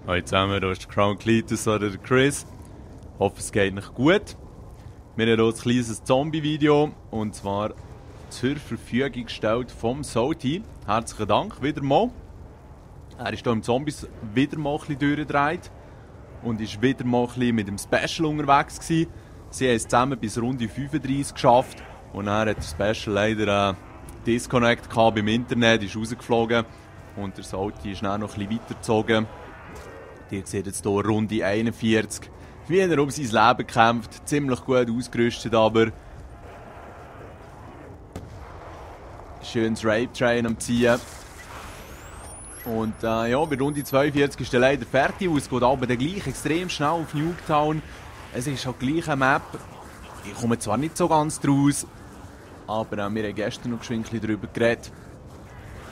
Hallo zusammen, hier ist Crown Cletus oder der Chris. Ich hoffe, es geht euch gut. Wir haben hier ein kleines Zombie-Video und zwar zur Verfügung gestellt vom Salty. Herzlichen Dank, wieder mal. Er ist hier im Zombies wieder mal ein bisschen durchgedreht und ist wieder mal ein bisschen mit dem Special unterwegs gewesen. Sie haben es zusammen bis Runde 35 geschafft und dann hat der Special leider Disconnect gehabt beim Internet, ist rausgeflogen und der Salty ist dann noch ein bisschen weitergezogen. Ihr seht jetzt hier Runde 41, wie er um sein Leben kämpft. Ziemlich gut ausgerüstet, aber schönes Rape-Train am Ziehen. Und ja, bei Runde 42 ist er leider fertig. Es geht aber dann gleich extrem schnell auf Nuketown. Es ist halt gleich eine Map. Ich komme zwar nicht so ganz draus, aber wir haben gestern noch geschwind darüber geredet.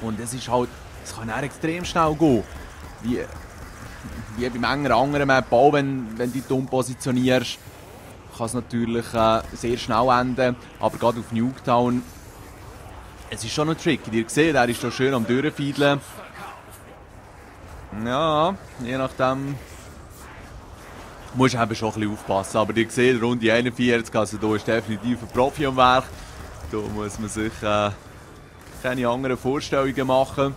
Und es ist halt, es kann auch extrem schnell gehen. Wie bei manchen anderen Maps, auch wenn du dich dumm positionierst, kann es natürlich sehr schnell enden. Aber gerade auf Nuketown, es ist schon noch tricky. Ihr seht, er ist hier schön am Durchfiedeln. Ja, je nachdem musst du eben schon ein bisschen aufpassen. Aber ihr seht, Runde 41, also da ist definitiv ein Profi am Werk. Da muss man sich keine anderen Vorstellungen machen.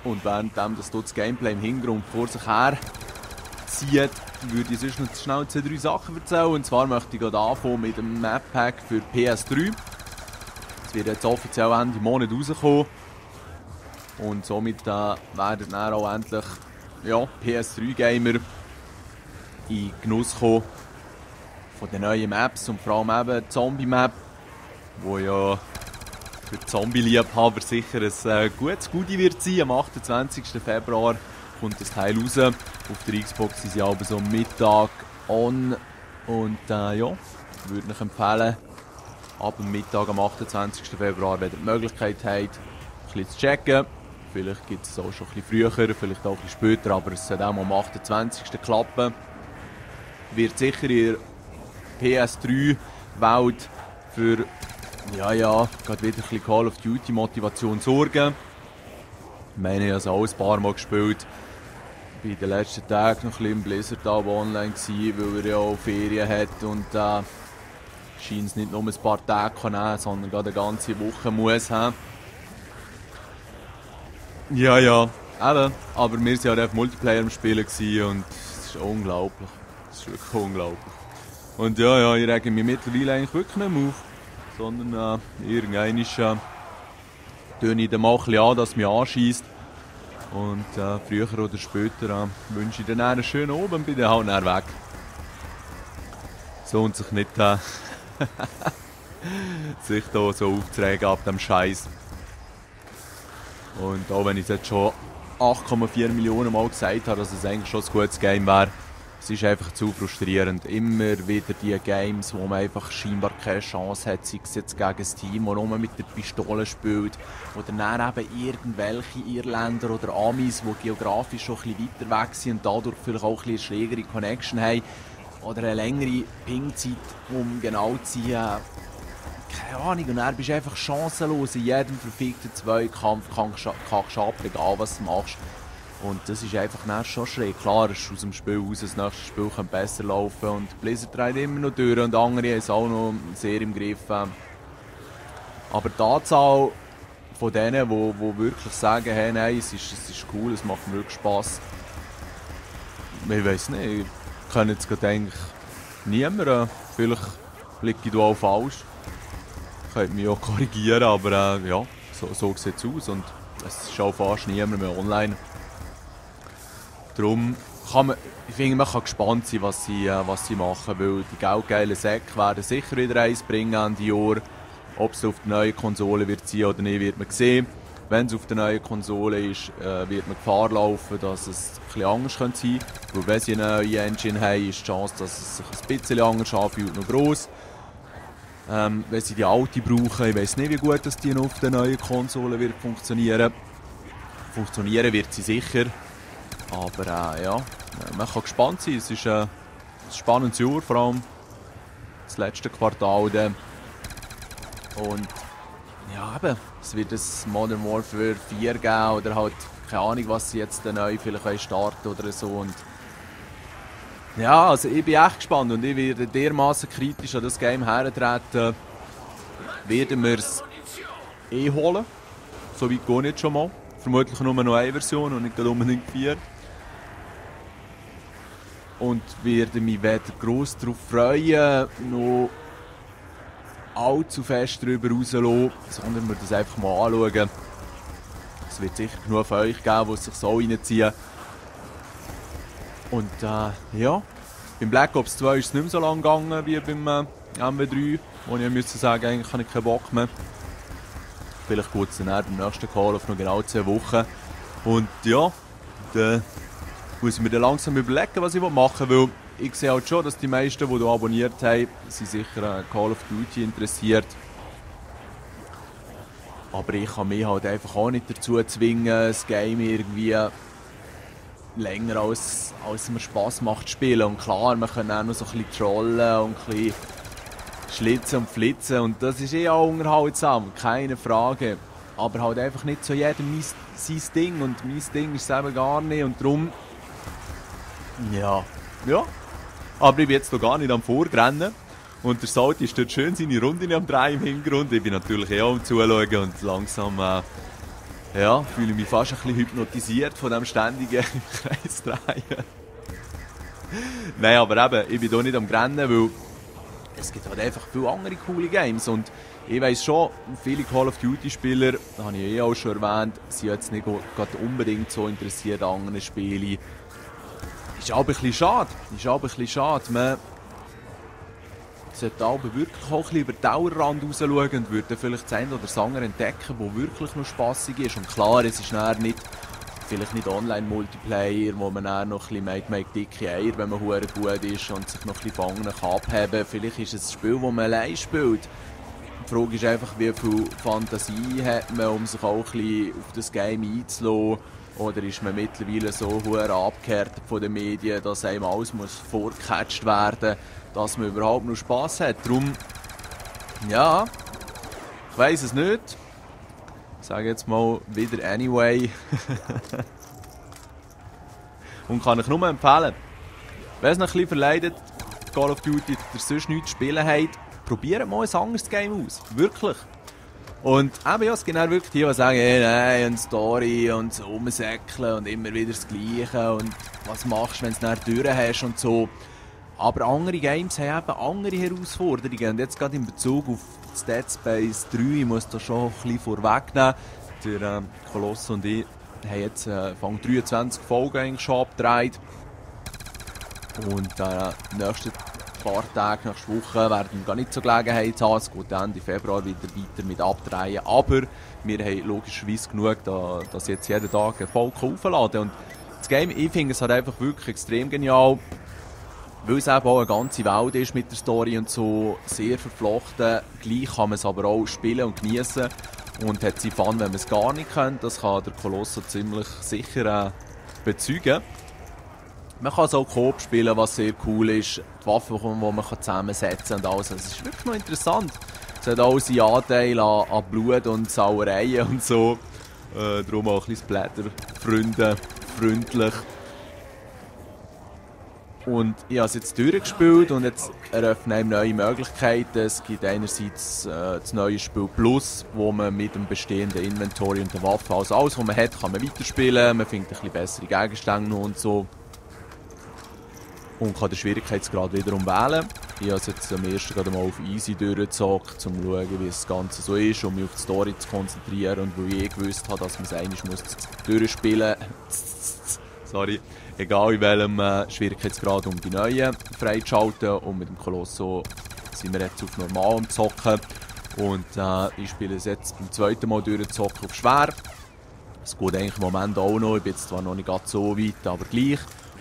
Und währenddem das Gameplay im Hintergrund vor sich her zieht, würde ich sonst noch schnell 2-3 Sachen erzählen. Und zwar möchte ich gerade anfangen mit dem Map Pack für PS3. Das wird jetzt offiziell Ende Monat rauskommen. Und somit werden dann auch endlich PS3-Gamer in Genuss kommen von den neuen Maps. Und vor allem eben die Zombie-Map, wo ja für die Zombie-Liebhaber sicher ein gutes Goodie wird sein. Am 28. Februar kommt das Teil raus. Auf der Xbox sind sie aber so am Mittag on. Und ja, ich würde euch empfehlen, ab dem Mittag am 28. Februar, wenn ihr die Möglichkeit habt, ein bisschen zu checken. Vielleicht gibt es auch schon ein bisschen früher, vielleicht auch ein bisschen später, aber es sollte auch mal am 28. klappen. Wird sicher in der PS3-Welt für gerade wieder ein bisschen Call of Duty Motivation sorgen. Ich meine, ich habe es auch ein paar Mal gespielt. Ich war in den letzten Tagen noch ein bisschen im Blizzard online gewesen, weil er ja auch Ferien hat und scheint es nicht nur ein paar Tage zu nehmen, sondern gerade eine ganze Woche muss haben. Ja, eben. Aber wir waren ja auch Multiplayer am Spielen und es ist unglaublich. Es ist wirklich unglaublich. Und ja, ich rege mich mittlerweile eigentlich wirklich nicht mehr auf. Sondern irgendwann tue ich dann mal ein bisschen an, dass es mich anscheisst. Und früher oder später wünsche ich dann einen schönen Abend und bin dann halt dann weg. Es lohnt sich nicht, sich da so aufzuregen ab dem Scheiß. Und auch wenn ich es jetzt schon 8,4 Millionen Mal gesagt habe, dass es eigentlich schon ein gutes Game wäre, es ist einfach zu frustrierend. Immer wieder die Games, wo man einfach scheinbar keine Chance hat, sei es jetzt gegen ein Team, das nur mit der Pistole spielt. Oder dann eben irgendwelche Irländer oder Amis, die geografisch schon ein bisschen weiter weg sind und dadurch vielleicht auch ein bisschen eine schrägere Connection haben. Oder eine längere Pingzeit, um genau zu ziehen. Keine Ahnung, und dann bist du einfach chancenlos. In jedem verfickten Zweikampf kannst du ab, egal was du machst. Und das ist einfach schon schräg. Klar, es ist aus dem Spiel raus, das nächste Spiel könnte besser laufen. Und Blizzard dreht immer noch durch und andere haben es auch noch sehr im Griff. Aber die Anzahl von denen, die wirklich sagen, hey, nein, es ist cool, es macht mir wirklich Spass. Ich weiss nicht, ich kenne jetzt gerade eigentlich niemanden. Vielleicht liege ich da auch falsch. Könnt mich auch korrigieren, aber so sieht es aus. Und es ist auch fast niemand mehr online. Darum ich finde, man kann gespannt sein, was sie machen, weil die geldgeilen Säcke werden sicher wieder eins bringen Ende Jahr. Ob es auf der neuen Konsole wird sein oder nicht, wird man sehen. Wenn es auf der neuen Konsole ist, wird man Gefahr laufen, dass es etwas anders sein könnte. Weil wenn sie eine neue Engine haben, ist die Chance, dass es sich ein bisschen anders anfühlt, noch gross. Wenn sie die alte brauchen, ich weiss nicht, wie gut dass die noch auf der neuen Konsole wird funktionieren. Funktionieren wird sie sicher. Aber man kann gespannt sein. Es ist ein spannendes Jahr, vor allem das letzte Quartal. Und ja, eben, es wird ein Modern Warfare 4 geben oder halt keine Ahnung, was sie jetzt neu vielleicht starten oder so. Und ja, also ich bin echt gespannt und ich werde dermaßen kritisch an das Game hertreten. Werden wir es holen. So weit geht nicht schon mal. Vermutlich nur noch eine Version und nicht unbedingt 4. Und werde mich weder gross darauf freuen, noch allzu fest darüber rauslassen, sondern wir das einfach mal anschauen. Es wird sicher genug von euch geben, die sich so reinziehen. Und ja, beim Black Ops 2 ist es nicht mehr so lang gegangen wie beim MW3, wo ich müsste sagen, eigentlich habe ich keinen Bock mehr. Vielleicht geht es dann beim nächsten Call auf noch genau 2 Wochen. Und ja, dann muss ich mir dann langsam überlegen, was ich machen will, weil ich sehe halt schon, dass die meisten, die hier abonniert haben, sind sicher an Call of Duty interessiert. Aber ich kann mich halt einfach auch nicht dazu zwingen, das Game irgendwie länger als mir Spass macht zu spielen. Und klar, man kann auch noch so ein bisschen trollen und ein bisschen schlitzen und flitzen. Und das ist eh auch unterhaltsam, keine Frage. Aber halt einfach nicht so jedem sein Ding. Und mein Ding ist es eben gar nicht. Und darum, ja. Aber ich bin jetzt noch gar nicht am Vorrennen. Und der Salti ist dort schön seine Runde am Drehen im Hintergrund. Ich bin natürlich eh auch am Zuschauen und langsam fühle ich mich fast ein bisschen hypnotisiert von dem ständigen im Kreis drehen. Nein, aber eben, ich bin hier nicht am Rennen, weil es gibt halt einfach viele andere coole Games. Und ich weiss schon, viele Call of Duty Spieler, das habe ich auch schon erwähnt, sind jetzt nicht gerade unbedingt so interessiert an anderen Spielen. Ist aber ein bisschen schade. Man sollte aber wirklich auch ein bisschen über den Dauerrand raus schauen und würde vielleicht das eine oder das andere entdecken, wo wirklich noch spassig ist. Und klar, es ist vielleicht nicht Online-Multiplayer, wo man dann noch ein bisschen dicke Eier, wenn man hure gut ist und sich noch ein bisschen fangen kann abheben. Vielleicht ist es ein Spiel, das man allein spielt. Die Frage ist einfach, wie viel Fantasie hat man, um sich auch ein bisschen auf das Game einzulassen. Oder ist man mittlerweile so hure abgehärtet von den Medien, dass einem alles muss vorgecatcht werden, dass man überhaupt noch Spass hat. Darum, ja, ich weiss es nicht. Ich sage jetzt mal wieder anyway. Und kann ich nur empfehlen, wenn es noch ein bisschen verleidet, Call of Duty, ihr sonst nichts zu spielen habt, probiert mal ein anderes Game aus. Wirklich. Und eben, ja, es gibt auch wirklich die, die sagen, hey, nein, eine Story und so rumsäckeln und immer wieder das Gleiche und was machst du, wenn du es dann durch hast und so. Aber andere Games haben eben andere Herausforderungen. Und jetzt gerade in Bezug auf Dead Space 3, ich muss da schon ein bisschen vorwegnehmen. Der Koloss und ich haben jetzt Anfang 23 Folgen eigentlich schon abgedreht. Und die nächsten paar Tage, nächste Woche, werden wir gar nicht so Gelegenheit haben. Es geht Ende Februar wieder weiter mit Abdrehen. Aber wir haben logischerweise genug, dass jetzt jeden Tag eine Folge aufladen kann. Und das Game, ich finde es halt einfach wirklich extrem genial. Weil es eben auch eine ganze Welt ist mit der Story und so, sehr verflochten. Gleich kann man es aber auch spielen und genießen und hat seinen Fun, wenn man es gar nicht kennt. Das kann der Kolosso ziemlich sicher bezeugen. Man kann es auch Coop spielen, was sehr cool ist. Die Waffen, die man zusammensetzen kann und alles. Es ist wirklich noch interessant. Es hat auch seinen Anteil an Blut und Sauereien und so. Darum auch ein bisschen Blätterfreundlich. Und ich habe es jetzt durchgespielt und jetzt eröffnen einem neue Möglichkeiten. Es gibt einerseits das neue Spiel Plus, wo man mit dem bestehenden Inventory und den Waffen, also alles, was man hat, kann man weiterspielen. Man findet ein bisschen bessere Gegenstände und so. Und kann den Schwierigkeitsgrad wiederum wählen. Ich habe es jetzt am ersten gerade mal auf Easy durchgezockt, um zu schauen, wie das Ganze so ist, um mich auf die Story zu konzentrieren. Und weil ich gewusst habe, dass man es einmal durchspielen muss, sorry, egal in welchem Schwierigkeitsgrad, um die neuen freizuschalten. Und mit dem Kolosso sind wir jetzt auf normal am Zocken. Und ich spiele es jetzt beim zweiten Mal durchzocken auf schwer. Es geht eigentlich im Moment auch noch, ich bin jetzt zwar noch nicht ganz so weit, aber gleich.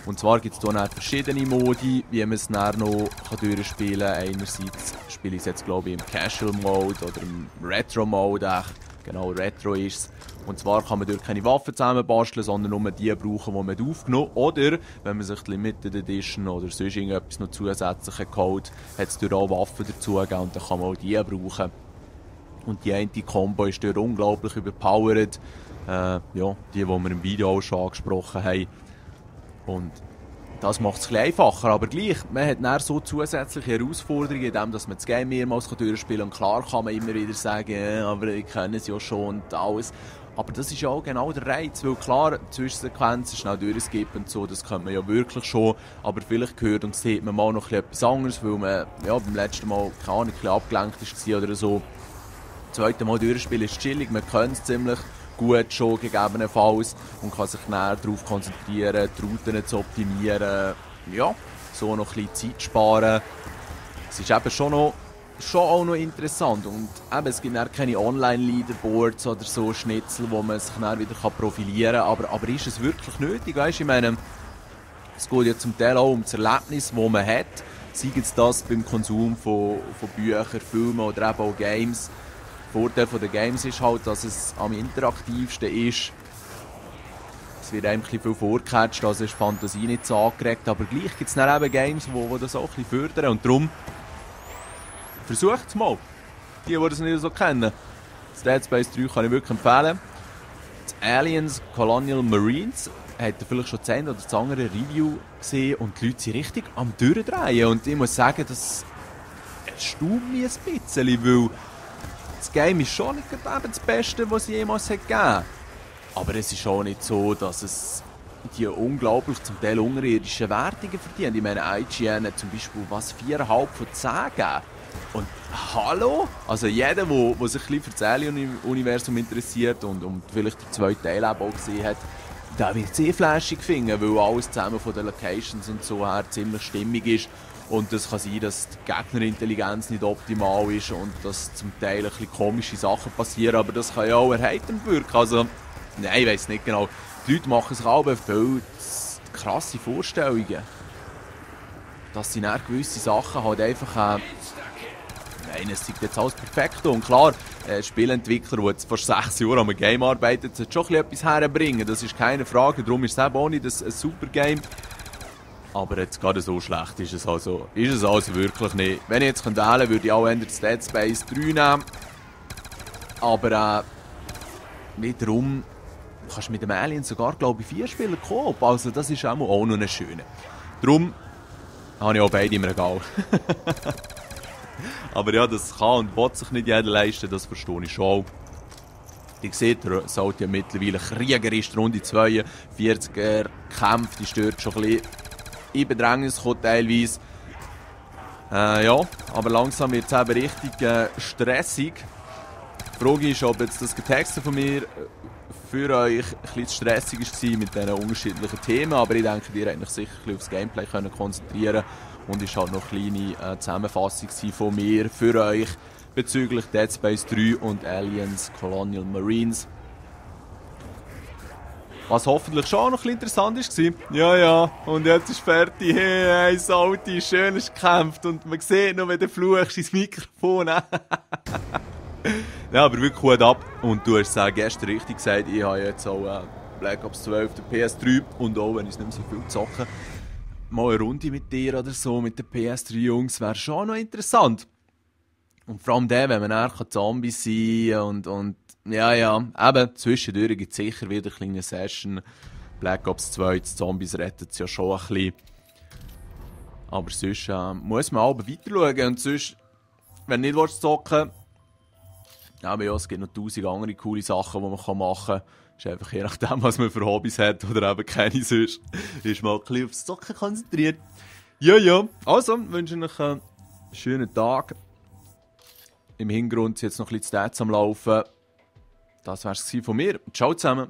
Und zwar gibt es hier dann verschiedene Modi, wie man es dann noch durchspielen kann. Einerseits spiele ich es jetzt, glaube ich, im Casual Mode oder im Retro Mode. Genau, Retro ist es. Und zwar kann man dort keine Waffen zusammenbasteln, sondern nur die brauchen, die man aufgenommen hat. Oder, wenn man sich die Limited Edition oder sonst irgendetwas noch zusätzlich geholt hat, hat es dort auch Waffen dazugegeben und dann kann man auch die brauchen. Und die eine Combo ist dort unglaublich überpowered. Ja, die wir im Video auch schon angesprochen haben. Und das macht es ein bisschen einfacher, aber gleich, man hat dann so zusätzliche Herausforderungen, indem dass man das Game mehrmals durchspielen kann. Und klar kann man immer wieder sagen, ja, aber ich kenne es ja schon und alles. Aber das ist ja auch genau der Reiz, weil klar, Zwischensequenzen schnell durchskippen und so, das kann man ja wirklich schon. Aber vielleicht hört und sieht man mal noch etwas anderes, weil man ja, beim letzten Mal, keine Ahnung, ein bisschen abgelenkt war oder so. Das zweite Mal durchspielen ist chillig, man kennt es ziemlich gut schon gegebenenfalls und kann sich näher darauf konzentrieren, die Routen zu optimieren, ja, so noch ein bisschen Zeit sparen. Es ist eben schon auch noch interessant und eben, es gibt dann keine Online-Leaderboards oder so Schnitzel, wo man sich dann wieder profilieren kann, aber ist es wirklich nötig? Weißt, ich meine, es geht ja zum Teil auch um das Erlebnis, das man hat, sei es das beim Konsum von Büchern, Filmen oder eben auch Games. Der Vorteil der Games ist halt, dass es am interaktivsten ist. Es wird einem viel vorgecatcht, also ist die Fantasie nicht so angeregt. Aber gleich gibt es dann eben Games, die das auch ein bisschen fördern. Und darum, versucht es mal. Die das nicht so kennen. Das Dead Space 3 kann ich wirklich empfehlen. Das Aliens Colonial Marines hat ihr vielleicht schon das eine oder das andere Review gesehen und die Leute sind richtig am Durchdrehen. Und ich muss sagen, das erstaunt mich ein bisschen, weil das Game ist schon nicht das Beste, was es jemals gegeben hat. Aber es ist auch nicht so, dass es die unglaublich zum Teil unterirdischen Wertungen verdient. Ich meine, IGN hat zum Beispiel 4,5 von 10 gegeben. Und hallo? Also jeder, der sich ein bisschen für das Alien-Universum interessiert und vielleicht den zweiten Teil auch gesehen hat, der wird sehr flashig finden, weil alles zusammen von den Locations und so her ziemlich stimmig ist. Und es kann sein, dass die Gegnerintelligenz nicht optimal ist und dass zum Teil ein bisschen komische Sachen passieren, aber das kann ja auch erheiternd wirken. Also, nein, ich weiss nicht genau. Die Leute machen sich aber viel krasse Vorstellungen. Dass sie dann gewisse Sachen halt einfach... Nein, es ist jetzt alles perfekt. Und klar, Spielentwickler, die jetzt fast 6 Jahre an einem Game arbeiten, sollten schon etwas herbringen. Das ist keine Frage. Darum ist es eben auch nicht ein super Game. Aber jetzt gerade so schlecht ist es also wirklich nicht. Wenn ich jetzt wählen könnte, würde ich auch eher das Dead Space 3 nehmen. Aber wiederum kannst du mit dem Alien sogar, glaube ich, 4 Spieler Koop. Also das ist auch noch eine schöne. Darum habe ich auch beide im Regal. Aber ja, das kann und will sich nicht jeder leisten, das verstehe ich schon. Ihr seht, er sollte ja mittlerweile kriegerisch die Runde 42er kämpft, die stört schon ein bisschen in Bedrängnis kommt teilweise. Ja, aber langsam wird es eben richtig stressig. Die Frage ist, ob jetzt das Getexte von mir für euch ein bisschen stressig war mit diesen unterschiedlichen Themen, aber ich denke, ihr habt euch sicher ein bisschen aufs Gameplay konzentrieren und es war halt noch eine kleine Zusammenfassung von mir für euch bezüglich Dead Space 3 und Aliens Colonial Marines. Was hoffentlich schon noch ein bisschen interessant war. Ja, und jetzt ist fertig. Hey, Salti, schön ist gekämpft. Und man sieht noch, wenn du fluchst ins Mikrofon. Ja, aber wirklich gut ab. Und du hast es gestern richtig gesagt, ich habe jetzt auch Black Ops 12 der PS3. Und auch, wenn ich es nicht mehr so viel zocke, mal eine Runde mit dir oder so, mit den PS3-Jungs, wäre schon noch interessant. Und vor allem der, wenn man dann Zombies sein und ja, eben, zwischendurch gibt es sicher wieder eine kleine Session. Black Ops 2, die Zombies retten es ja schon ein bisschen. Aber sonst muss man aber weiter schauen. Und sonst, wenn du nicht zocken willst, aber ja, es gibt noch 1000 andere coole Sachen, die man machen kann. Ist einfach je nachdem, was man für Hobbys hat oder eben keine sonst. Ist mal ein bisschen aufs Zocken konzentriert. Ja. Also, wünsche ich euch einen schönen Tag. Im Hintergrund sind jetzt noch ein bisschen die Stats am Laufen. Das war es von mir. Ciao zusammen.